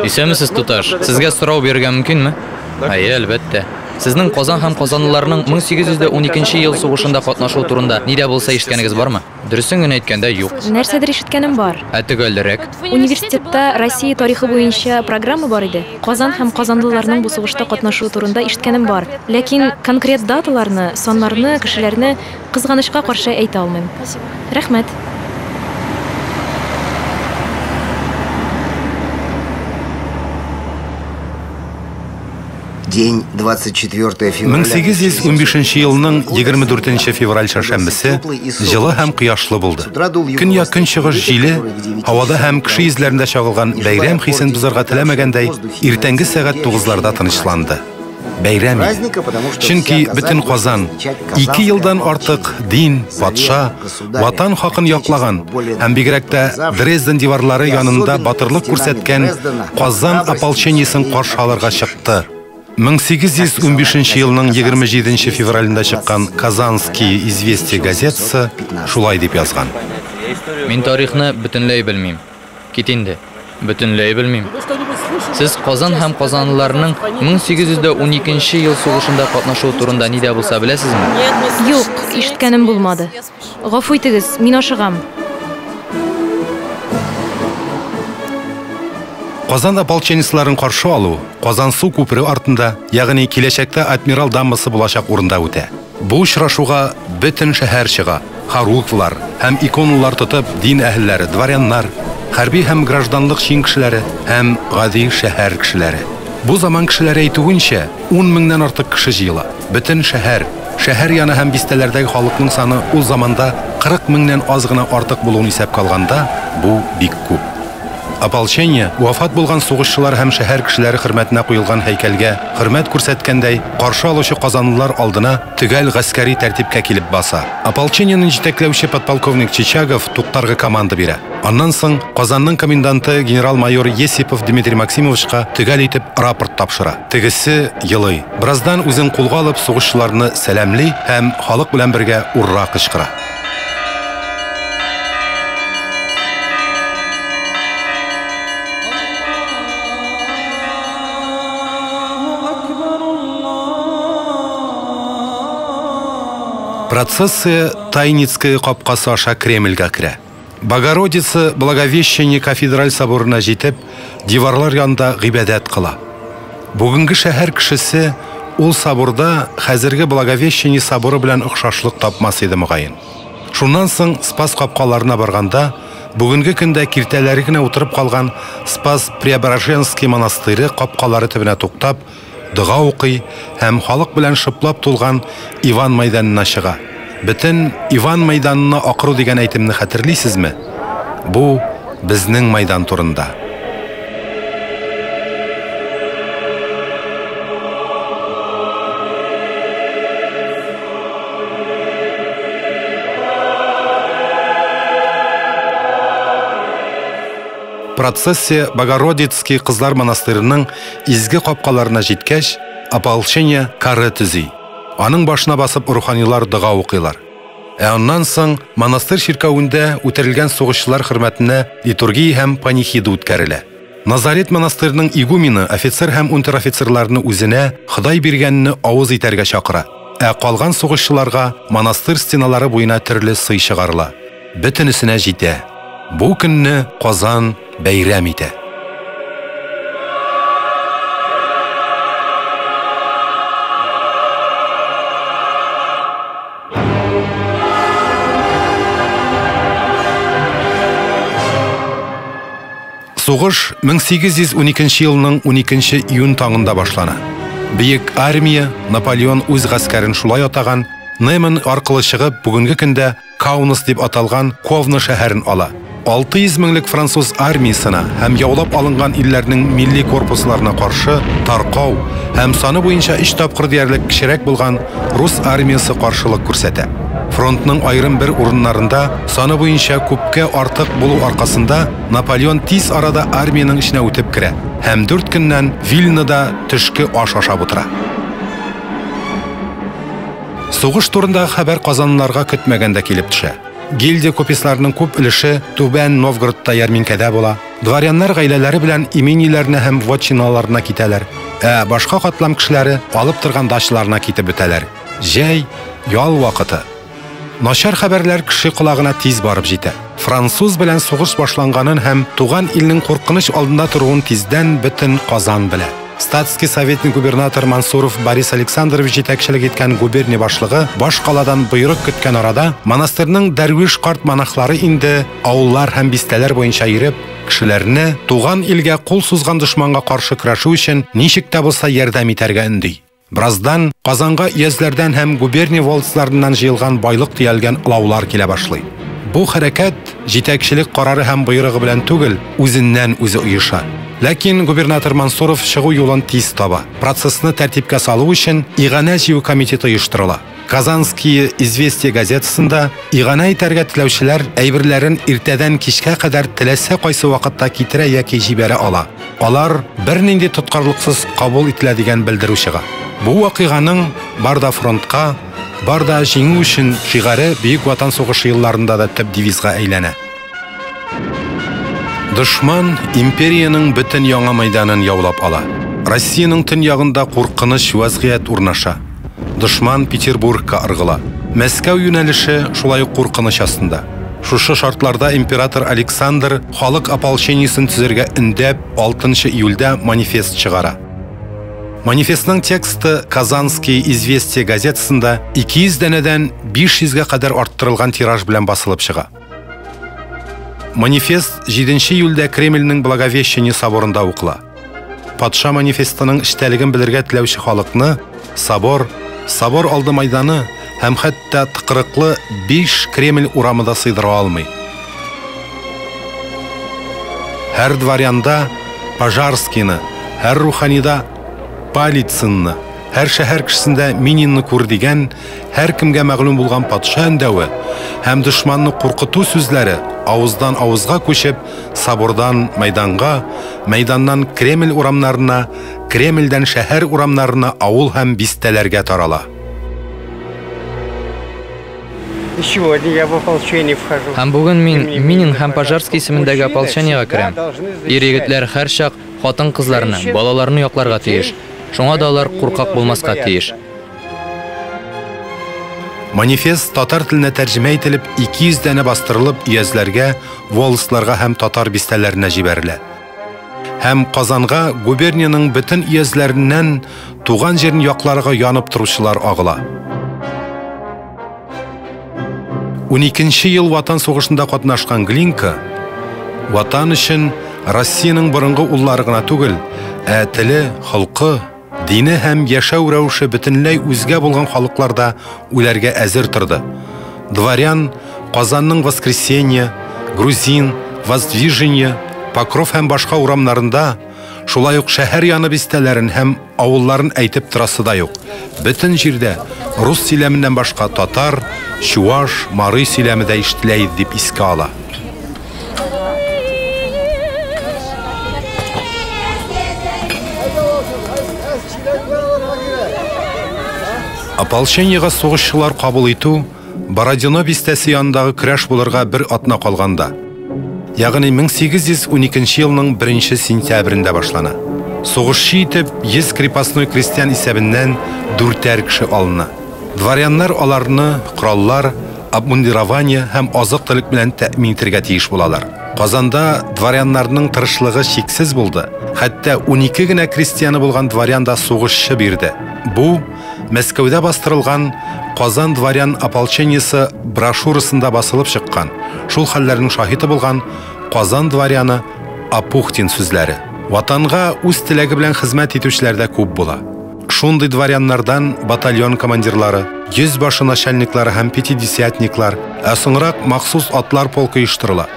Исәнмесез, туташ. Сезгә сорау бирергә мөмкинме? Әйе, әлбәттә. Сезнең Казан һәм казанлыларның 1812 ел сугышында катнашуы турында ни дә булса ишеткәнегез бармы? Дөресен генә әйткәндә, юк. Нәрсәдер ишеткәнем бар. Ә төгәлрәк? Университетта Россия тарихы буенча программа бар иде. Казан һәм казанлыларның бу сугышта катнашуы турында ишеткәнем бар. Ләкин конкрет даталарны, саннарны, кешеләрне, кызганычка каршы, әйтә алмыйм. Рәхмәт. День 24 февраля. 1815 елның 24 нче февраль чәршәмбесе җылы һәм кояшлы булды. Көньяк-көнчыгыш җиле һавада һәм кеше йөзләрендә чагылган бәйрәм хисен бозарга теләмәгәндәй, иртәнге сәгать тугызларда тынычланды. Бәйрәм иде. Чөнки бөтен Казан, ике елдан артык дин, патша, Ватан хакын яклаган һәм бигрәк тә Дрезден диварлары янында батырлык күрсәткән Казан ополчениесен каршы алырга чыкты. 1815 елның 27 февралендә чыккан Казанские известия газетасы шулай дип язган. Мин тарихны бөтенләй белмим. Кит инде. Бөтенләй белмим. Сез Казан һәм казанлыларның 1812 ел сугышында катнашуы турында ни дә булса беләсезме? Юк, ишеткәнем булмады. Гафу итегез, мин ашыгам. Казан ополченецларын каршы алу Казансу күпере артында, ягъни киләчәктә Адмирал дамбасы булачак урында үтә. Бу очрашуга бөтен шәһәр чыга, хоругвлар һәм иконалар тотып дин әһелләре, дворяннар, хәрби һәм гражданлык чин кешеләре һәм гади шәһәр кешеләре. Бу заман кешеләре әйтүенчә, ун меңнән артык кеше җыела. Бөтен шәһәр, шәһәр яны һәм бистәләрдәге халыкның саны ул заманда 40 меңнән аз гына артык булуын исәпкә алганда, бу бик күп. Ополчение, вафат булган сугышчылар һәм шәһәр кешеләре хөрмәтенә куелган һәйкәлгә хөрмәт күрсәткәндәй, каршы алучы казанлылар алдына төгәл гаскәри тәртипкә килеп баса. Ополчениене җитәкләүче подполковник Чичагов туктарга команда бирә. Аннан соң Казанның коменданты генерал-майор Есипов Дмитрий Максимовичка төгәл итеп рапорт тапшыра. Тегесе елый. Бераздан үзен кулга алып сугышчыларны сәламли һәм халык белән бергә Урра кычкыра. Процессия Тайницкая капкасы аша Кремльгә керә. Богородица Благовещение кафедраль соборына җитеп, диварлар янында гыйбадәт кыла. Бүгенге шәһәр кешесе ул соборда хәзерге Благовещение соборы белән охшашлык тапмас иде, мөгаен. Шуннан соң Спас капкаларына барганда, бүгенге көндә киртәләре генә утырып калган Спас-Преображенский монастыре капкалары төбенә туктап, дога укый һәм халык белән шыплап тулган Иван мәйданына чыга. Бөтен Иван мәйданына акыру дигән әйтемне хәтерлисезме? Бу, безнең мәйдан турында. Процессия Богородицкий кызлар монастыреның изге капкаларына җиткәч, ополчение каре төзи. Аның башына басып руханилар дога укыйлар. Ә аннан соң монастырь чиркәвендә үтерелгән сугышчылар хөрмәтенә литургия һәм панихида үткәрелә. Назарет монастыреның игумены офицер һәм унтер-офицерларны үзенә Ходай биргәнне авыз итәргә чакыра. Ә калган сугышчыларга монастырь стеналары буена төрле сый чыгарыла. Бөтенесенә җитә. Бу көнне Казан бәйрәм итә. Сугыш 1812 елның 12 июнь таңында башлана. Бөек армия, Наполеон үз гаскәрен шулай атаган, Неман аркылы чыгып, бүгенге көндә Каунас дип аталган Ковно шәһәрен ала. 600 меңлек француз армиясенә һәм яулап алынган илләрнең милли корпусларына каршы таркау һәм саны буенча өч тапкыр диярлек кечерәк булган рус армиясе каршылык күрсәтә. Фронтның аерым бер урыннарында саны буенча күпкә артык булу аркасында Наполеон тиз арада армиянең эченә үтеп керә һәм дүрт көннән Вильнода төшке аш ашап утыра. Сугыш турындагы хәбәр казанлыларга көтмәгәндә килеп төшә. Гильдия купецларының күп өлеше Түбән Новгородта ярминкәдә була. Дворяннар гаиләләре белән имениеләренә һәм вотчиналарына китәләр. Ә башка катлам кешеләре алып торган дачаларына китеп бетәләр. Җәй, ял вакыты. Начар хәбәрләр кеше колагына тиз барып җитә. Француз белән сугыш башланганын һәм туган илнең куркыныч алдында торуын тиздән бөтен Казан белә. Статский советник губернатор Мансуров Борис Александрович җитәкчелек иткән губерния башлыгы баш каладан боерык көткән арада монастырьның дәрвиш карт монахлары инде авыллар һәм бистәләр буенча йөреп, кешеләрне туган илгә кул сузган дошманга каршы көрәшү өчен ничек тә булса ярдәм итәргә өнди. Бераздан Казанга өязләрдән һәм губерния волостьларыннан җыелган байлык төялгән олаулар килә башлый. Бу хәрәкәт җитәкчелек карары һәм боерыгы белән түгел, үзеннән үзе оеша. Ләкин губернатор Мансуров чыгу юлын тиз таба. Процессны тәртипкә салу өчен иганә җыю комитеты оештырыла. Казанские известия газетасында иганә итәргә теләүчеләр әйберләрен иртәдән кичкә кадәр теләсә кайсы вакытта китерә яки җибәрә ала. Алар бернинди тоткарлыксыз кабул ителә дигән белдерү чыга. Бу вакыйганың бар да фронтка, бар да җиңү өчен шигаре Бөек Ватан сугышы елларында да төп девизга әйләнә. Дошман империянең бөтен яңа мәйданын яулап ала. Россиянең төньягында куркыныч вазгыять урнаша. Дошман Петербургка ыргыла. Мәскәү юнәлеше шулай ук куркыныч астында. Шушы шартларда император Александр халык ополчениесен төзергә өндәп 6 июльдә манифест чыгара. Манифестның тексты Казанские известия газетасында 200 данәдән 500гә кадәр арттырылган тираж белән басылып чыга. Манифест 7 июльдә Кремльнең Благовещение соборында укыла. Патша манифестының эчтәлеген белергә теләүче халыкны собор, собор алды майданы һәм хәтта тыкрыклы 5 Кремль урамы да сыйдыра алмый. Һәр дворянда Пожарскийны, һәр руханида Палицынны, һәр шәһәр кешесендә Мининны күр дигән, һәр кемгә мәгълүм булган патша өндәве һәм дошманны куркыту сүзләре авыздан авызга күчеп, собордан мәйданга, мәйданнан Кремль урамнарына, Кремльдән шәһәр урамнарына, авыл һәм бистәләргә тарала. Сегодня я в ополчение вхожу. Һәм бүген мин Минин һәм Пожарский исемендәге ополчениегә керәм. Ир-егетләр һәрчак хатын-кызларны, балаларны якларга тиеш. Шуңа да алар куркак булмаска тиеш. Манифест татар теленә тәрҗемә ителеп 200 данә бастырылып өязләргә, волостьларга һәм татар бистәләренә җибәрелә. Һәм Казанга губерниянең бөтен өязләреннән туган җирен якларга янып торучылар агыла. 12 ел Ватан сугышында катнашкан Глинка Ватан өчен Россиянең борынгы уллары гына түгел, ә теле, халкы, дине һәм яшәү рәвеше бөтенләй үзгә булган халыкларда үләргә әзер торды. Дворян Казанның Воскресенье, Грузин, Воздвижение, Покров һәм башка урамнарында, шулай ук шәһәр яны бистәләрен һәм авылларын әйтеп торасы да юк. Бөтен җирдә рус сөйләменнән башка татар, чуаш, мари сөйләме дә ишетелә иде дип искә ала. Ополчениега сугышчылар кабул итү Бородино бистәсе янындагы көрәш булырга бер атна калганда, ягъни 1812 елның 1 сентябрендә башлана. Сугышчы итеп 100 крепостной крестьян исәбеннән 4 кеше алына. Дворяннар аларны кораллар, обмундирование һәм азык-төлек белән тәэмин итәргә тиеш булалар. Казанда дворяннарның тырышлыгы чиксез булды. Хәтта 12 генә крестьяны булган дворян да сугышчы бирде. Бу Мәскәүдә бастырылган Казан дворян ополчениесе брошюрасында басылып чыккан, шул хәлләрнең шаһиты булган Казан дворяны Апухтин сүзләре. Ватанга үз теләге белән хезмәт итүчеләр дә күп була. Шундый дворяннардан батальон командирлары, 100 башы начальниклары һәм пятидесятниклар, ә соңрак махсус атлар полкы оештырыла.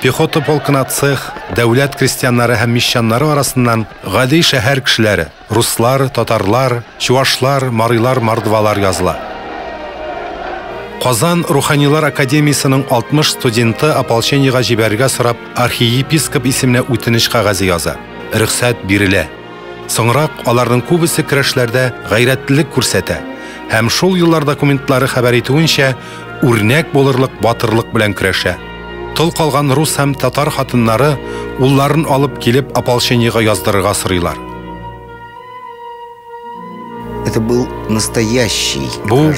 Пехота полкына цех, дәүләт крестьяннары һәм мещаннары арасыннан гади шәһәр кешеләре, руслар, татарлар, чуашлар, марилар, мордвалар языла. Казан Руханилар академиясының 60 студенты ополчениега җибәрергә сорап архиепископ исеменә үтенеч кәгазе яза. Рөхсәт бирелә. Соңрак аларның күбесе көрәшләрдә гайрәтлелек күрсәтә. Һәм шул еллар документлары хәбәр итүенчә, үрнәк булырлык батырлык белән көрәшә. Тол калган рус һәм татар хатыннары улларын алып килеп ополчениега яздырырга сорыйлар. Это был настоящий Бу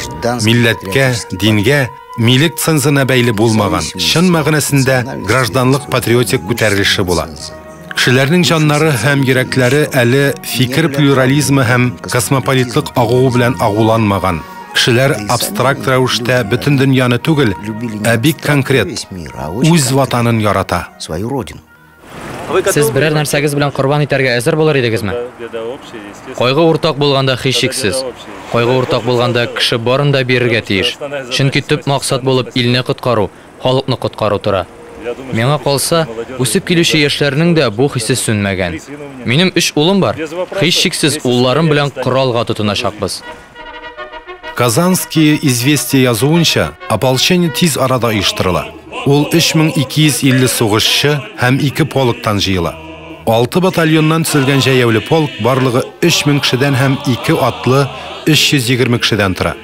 милләткә, дингә, милек цензына бәйле булмаган, чын мәгънәсендә гражданлык патриотик күтәрелеше була. Кешеләрнең җаннары һәм йөрәкләре әле фикер плюрализмы һәм космополитлык агуы белән агуланмаган. Кешеләр абстракт рәвештә бөтен дөньяны түгел, ә бик конкрет үз ватанын ярата. Свою родину. Сез берәр нәрсәгез белән корбан итәргә әзер булыр идегезме? Кайгы уртак булганда һичшиксез. Кайгы уртак булганда кеше барын да бирергә тиеш. Чөнки төп максат булып илне коткару, халыкны коткару тора. Миңа калса, үсеп килүче яшьләрнең дә бу хисе сүнмәгән. Минем 3 улым бар. Һичшиксез улларым белән коралга тотыначакбыз. Казанские известия язуынча, ополчение тиз арада оештырыла. Ул 3250 сугышчы һәм 2 полктан җыела. 6 батальоннан төзелгән җәяүле полк барлыгы 3000 кешедән һәм 2 атлы 320 кешедән тора.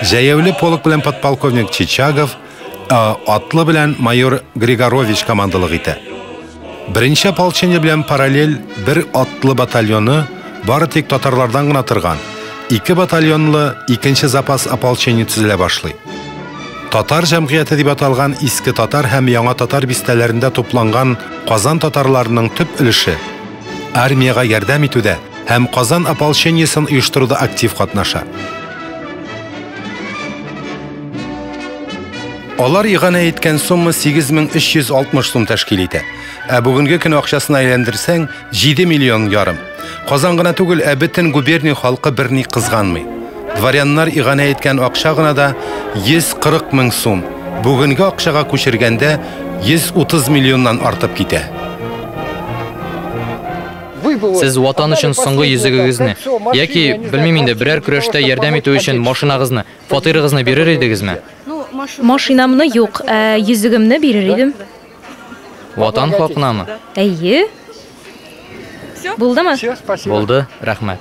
Җәяүле полк белән подполковник Чичагов, ә атлы белән майор Григорович командалык итә. Беренче ополчение белән параллель бер атлы батальоны бары тик татарлардан гына торган 2 батальонлы икенче запас ополчение төзелә башлый. Татар җәмгыяте дип аталган иске татар һәм яңа татар бистәләрендә тупланган Казан татарларының төп өлеше армиягә ярдәм итүдә һәм Казан ополчениесен оештыруда актив катнаша. Алар иганә иткән сумма 8360 сум тәшкил итә. Ә бүгенге көн акчасына әйләндерсәң 7 миллион ярым. Казан гына түгел, ә бөтен губерния халкы берни кызганмый. Дворяннар иганә иткән акча гына да 140 мең сум. Бүгенге акчага күчергәндә 130 миллионнан артып китә. Сез ватан өчен соңгы йөзегегезне яки, белмим инде, берәр көрәштә ярдәм итү өчен машинагызны, фатирыгызны бирер идегезме? Машинамны юк, ә йөзегемне бирер идем. Ватан хакынамы? Әйе. Булдымы? Булды, рәхмәт.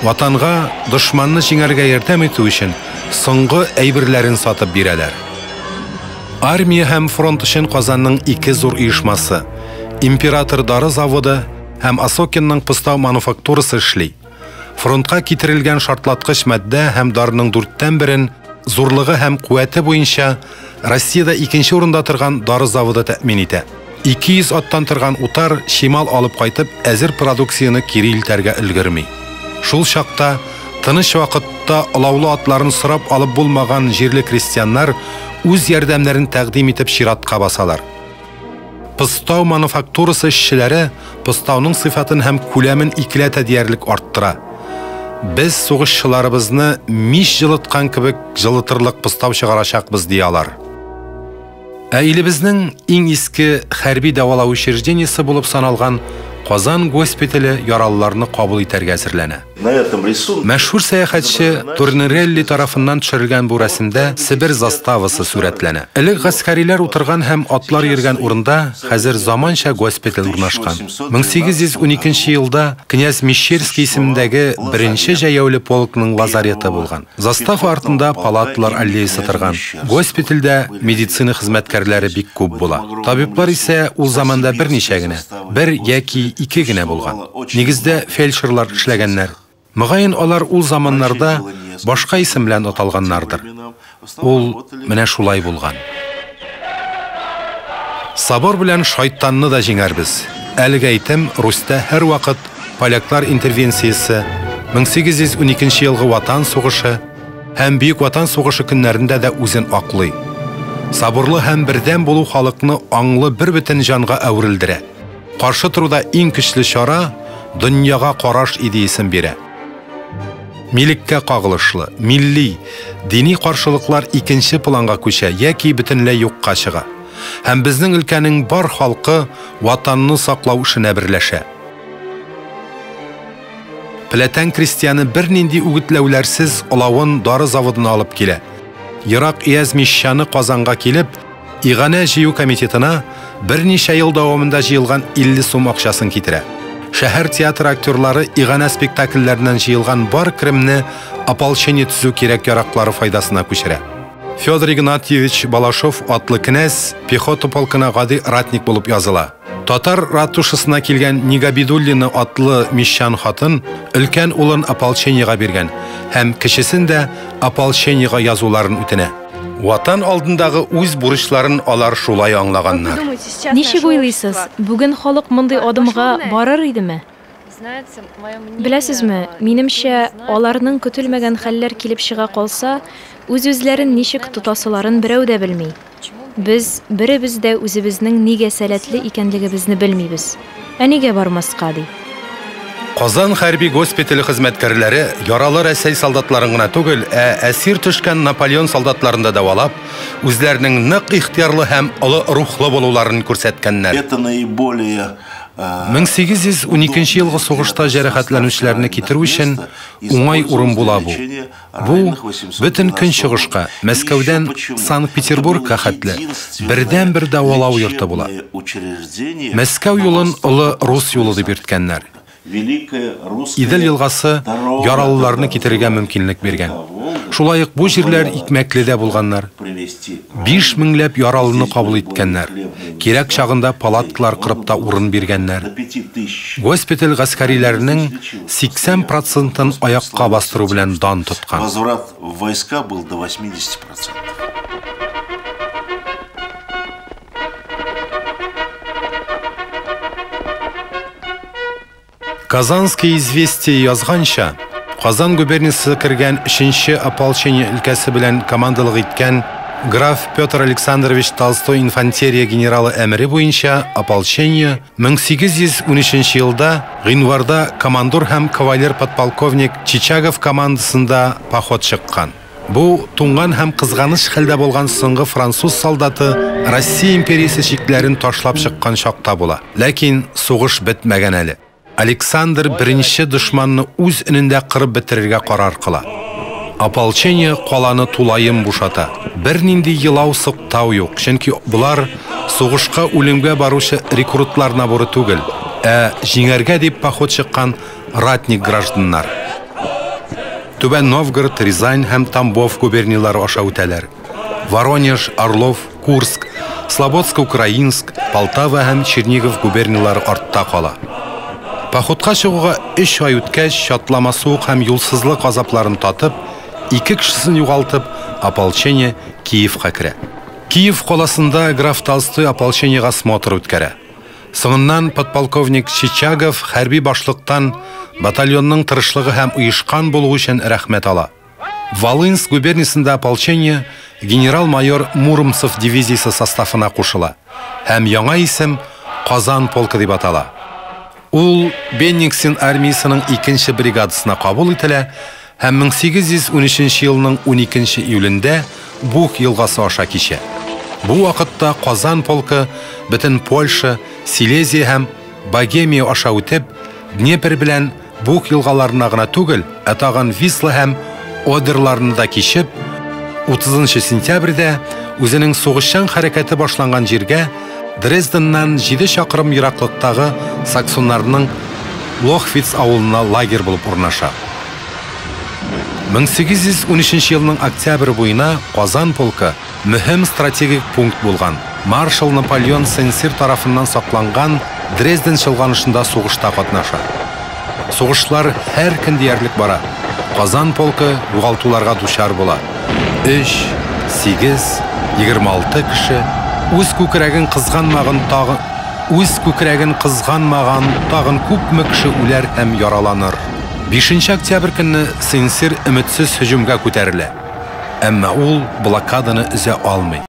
Ватанга дошманны җиңәргә ярдәм итү өчен соңгы әйберләрен сатып бирәләр. Армия һәм фронт өчен Казанның ике зур оешмасы Император дары заводы һәм Осокинның Пыстау мануфактурасы эшли. Фронтка китерелгән шартлаткыч матдә һәм дарының 1/4-ен зурлыгы һәм куәте буенча Россиядә икенче урында торган дары заводы тәэмин итә. 200 аттан торган утар чимал алып кайтып, әзер продукцияне кире илтәргә өлгерми. Шул чакта тыныч вакытта олаулы атларын сорап алып булмаган җирле крестьяннар үз ярдәмнәрен тәкъдим итеп чиратка басалар. Пыстау мануфактурасы эшчеләре пыстауның сыйфатын һәм күләмен икеләтә диярлек арттыра. Без сугышчыларыбызны мич җылыткан кебек җылытырлык пыстау чыгарачакбыз, ди алар. Ә илебезнең иң иске хәрби дәвалау учреждениесе булып саналган Казан госпитале яралыларны кабул итәргә әзерләнә. Мәшһүр сәяхәтче Турнерелли тарафыннан төшерелгән бу рәсемдә Себер заставасы сурәтләнә. Элек гаскәриләр утырган һәм атлар йөргән урында хәзер заманча госпиталь урнашкан. 1812 елда князь Мещерский исемендәге беренче җәяүле полкның лазареты булган. Застава артында палаталар аллеясы торган. Госпитальдә медицина хезмәткәрләре бик күп була. Табиблар исә ул заманда берничә генә, бер яки ике генә булган. Нигездә фельдшерлар эшләгәннәр. Мөгаен алар ул заманнарда башка исем белән аталганнардыр. Ул менә шулай булган. Собор белән шайтанны да җиңәрбез. Әлеге әйтем Русьта һәрвакыт поляклар интервенциясе, 1812 елгы Ватан сугышы һәм Бөек Ватан сугышы көннәрендә дә үзен аклый. Сабырлы һәм бердәм булу халыкны аңлы бер бөтен җанга әверелдерә. Каршы торуда иң көчле чара дөньяга караш идеясен бирә. Милеккә кагылышлы, милли, дини каршылыклар икенче планга күчә яки бөтенләй юкка чыга. Һәм безнең өлкәнең бар халкы ватанны саклау эшенә берләшә. Пләтән крестьяны бернинди үгетләүләрсез олавын дары заводына алып килә. Ерак Ияз мещаны Казанга килеп, иганә җыю комитетына берничә ел дәвамында җыелган 50 сум акчасын китерә. Шәһәр театры актерлары иганә спектакльләреннән җыелган бар керемне ополчение төзү кирәк-яраклары файдасына күчерә. Федор Игнатьевич Балашов атлы кенәз пехота полкына гади ратник булып языла. Татар ратушасына килгән Нигабидуллина атлы мещан хатын өлкән улын ополчениегә биргән һәм кечесен дә ополчениегә язуларын үтенә. Ватан алдындагы үз бурычларын алар шулай аңлаганнар. Ничек уйлыйсыз, бүген халык мондый адымга барыр идеме? Беләсезме, минемчә, аларның көтелмәгән хәлләр килеп чыга калса, үз-үзләрен ничек тотасыларын берәү дә белми. Без беребез дә үзебезнең нигә сәләтле икәнлегебезне белмибез. Ә нигә бармаска, ди. Казан хәрби госпитале хезмәткәрләре яралы Рәсәй солдатларын гына түгел, ә әсир төшкән Наполеон солдатларын да дәвалап, үзләренең нык ихтыярлы һәм олы рухлы булуларын күрсәткәннәр. Это наиболее 1812 елгы сугышта җәрәхәтләнүчеләрне китерү өчен уңай урын була бу. Бу бөтен көнчыгышка, Мәскәүдән Санкт-Петербургка хәтле бердәнбер дәвалау йорты була. Мәскәү юлын Олы Рус юлы дип йөрткәннәр. Идел елгасы яралыларны китерергә мөмкинлек биргән. Шулай ук бу җирләр икмәкле дә булганнар. 5 меңләп яралыны кабул иткәннәр. Кирәк чагында палаткалар корып та урын биргәннәр. Госпиталь гаскәриләренең 80 процентын аякка бастыру белән дан тоткан. Возврат в войска был до 80%. Казанские известия язганча, Казан губерниясе кергән 3нче ополчение өлкәсе белән командалык иткән граф Петр Александрович Толстой инфантерия генералы әмере буенча ополчение 1813 елда гыйнварда командор һәм кавалер подполковник Чичагов командасында поход чыккан. Бу туңган һәм кызганыч хәлдә булган соңгы француз солдаты Россия империясе чикләрен ташлап чыккан чакта була. Ләкин сугыш бетмәгән әле. Александр I дошманны үз өнендә кырып бетерергә карар кыла. Ополчение каланы тулаем бушата. Бернинди елау сыктау юк, чөнки булар сугышка үлемгә баручы рекрутлар наборы түгел, ә җиңәргә дип поход чыккан ратник гражданнар. Түбән Новгород, Рязань һәм Тамбов губерниялары аша үтәләр. Воронеж, Орлов, Курск, Слободско-Украинск, Полтава һәм Чернигов губерниялары артта кала. Походка чыгуга 3 ай үткәч, чатлама суык һәм юлсызлык азапларын татып, 2 кешесен югалтып, ополчение Киевка керә. Киев каласында граф Толстой ополчениега смотр үткәрә. Соңыннан подполковник Чичагов хәрби башлыктан батальонның тырышлыгы һәм оешкан булуы өчен рәхмәт ала. Волынск губерниясендә ополчение генерал-майор Муромцев дивизиясе составына кушыла һәм яңа исем Казан полкы дип атала. Ул Беннингсен армиясының 2нче бригадасына кабул ителә һәм 1813 елның 12 июлендә Буг елгасы аша кичә. Бу вакытта Казан полкы бөтен Польша, Силезия һәм Богемия аша үтеп, Днепр белән Буг елгаларына гына түгел, ә тагын Висла һәм Одерларны да кичеп, 30 сентябрьдә үзенең сугышчан хәрәкәте башланган җиргә Дрезденнан 7 чакрым ераклыктагы саксоннарның Лохвиц авылына лагерь булып урнаша. 1813 елның октябрь буена Казан полкы мөһим стратегик пункт булган. Маршал Наполеон Сен-Сир тарафыннан сакланган Дрезден чолганышында сугышта катнаша. Сугышлар һәр көн диярлек бара. Казан полкы югалтуларга дучар була. 3, 8, 26 кеше үз күкрәген кызганмаган тагын күпме кеше үләр һәм яраланыр. 5 октябрь көнне Сен-Сир өметсез һөҗүмгә күтәрелә. Әмма ул блокаданы өзә алмый.